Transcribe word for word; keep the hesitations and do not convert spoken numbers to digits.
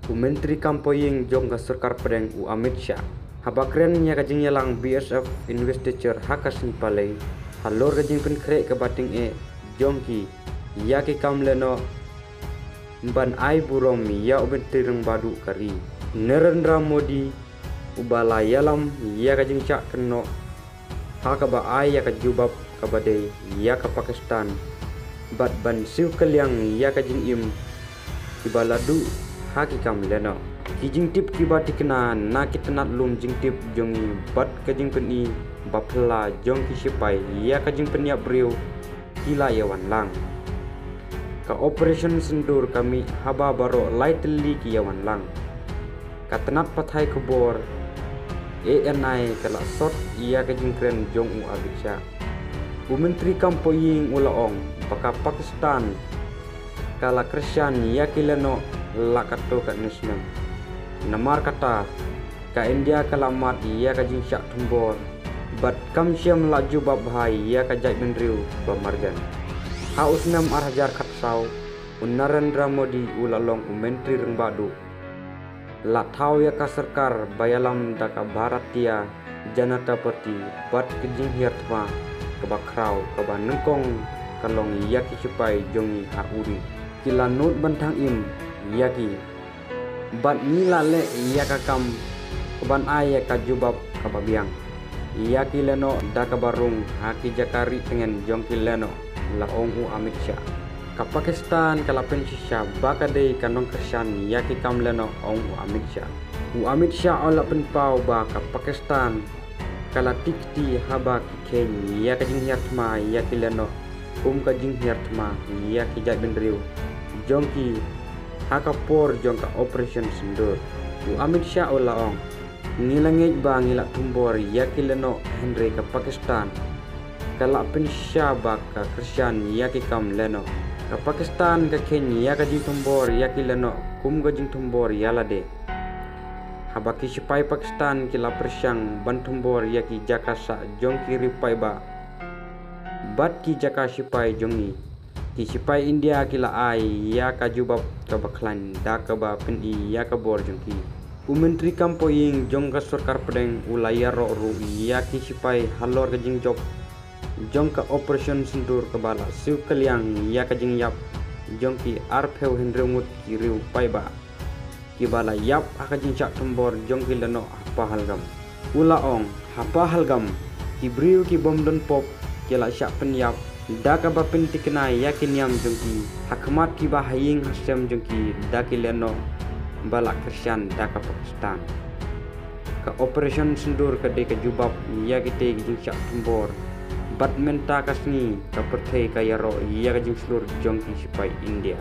U Myntri Kam Poh Ïing jong ka Sorkar Pdeng u Amit Shah haba kren ïa ka jingïalang B S F investiture ha ka sngi Palei halor ka jingpynkhreh kaba tyngeh jong ki ïa ki kam lehnoh ban ai burom ïa u Myntri Rangbah Duh ka ri Narendra Modi, uba la ïalam ïa ka jingshah kynnoh ha kaba ai ïa ka jubab kaba dei ïa ka Pakistan bad ban siew kylliang ïa ka jingim kiba la duh ha ki kam lehnoh. Ki jingtip kiba tikna na ki tnat lum jingtip jong ngi bad ka jingpyni ba phylla jong ki shipai ïa ka jingpynïap briew ki la ïawan lang. Ka Operation Sindoor ka mih haba baroh lai tylli ki ïawan lang. Ka tnat pathai khubor A N I ka la sot ïa ka jingkren jong u Amit Shah. U Myntri Kam Poh Ïing u la ong ba ka Pakistan ka la kyrshan ïa ki lehnoh la katto katne snem. Namar kata ka India ka la mad ïa ka jingshah thombor bad kam shym la jubab bha ïa ka jaitbynriew ba marjan. Ha u snem ar hajar khatsaw, u Narendra Modi u la long u Myntri Rangbah Duh. La thaw ïa ka sorkar ba ïalam da ka Bharatiya Janata Party bad ka jinghiar thma kaba khraw kaba nyngkong ka long ïa ki shipai jong ngi ha u ri. Ki la nud ban thang im ïa ki bad ngi la leh ïa ka kam kaban ai ïa ka jubab kaba biang ïa ki lehnoh da kaba rung ha ki jaka rieh tngen jong ki lehnoh, la ong u Amit Shah. Ka Pakistan ka la pynshisha ba ka dei ka nongkyrshan ïa ki kam lehnoh, ong u Amit Shah. U Amit Shah u la pynpaw ba ka Pakistan ka la tih kti haba ki kheiñ ïa ka jinghiar thma ïa ki lehnoh kum ka jinghiar thma ïa ki jaitbynriew jong ki ha ka por jong ka Operation Sindoor. U Amit Shah u la ong, ngi la ngeit ba ngi la thombor ïa ki lehnoh, hynrei ka Pakistan ka la pynshisha ba ka kyrshan ïa ki kam lehnoh. Ka Pakistan ka kheiñ ïa ka jingthombor ïa ki lehnoh kum ka jingthombor ïa lade. Haba ki shipai Pakistan ki la pyrshang ban thombor ïa ki jaka sah jong ki riew paidbah bad ki jaka shipai jong ngi, ki shipai India ki la ai ïa ka jubab kaba khlaiñ da kaba pyni ïa ka bor jong ki. U Myntri Kam Poh Ïing jong ka Sorkar Pdeng u la ïaroh ruh ïa ki shipai halor ka jingjop jong ka Operation Sindoor kaba la siew kylliang ïa ka jingïap jong ki arphew hynriew ngut ki riew paidbah kiba la ïap ha ka jingshah thombor jong ki lehnoh ha Pahalgam. U la ong, ha Pahalgam ki briew ki bym don pop ki la shah pynïap da kaba pyntikna ïa ki niam jong ki ha khmat kiba ha ïing ha sem jong ki da ki lehnoh ba la kyrshan da ka Pakistan. Ka Operation Sindoor ka dei ka jubab ïa kitei ki jingshah thombor bad mynta ka sngi ka pyrthei ka ïaroh ïa ka jingshlur jong ki shipai India.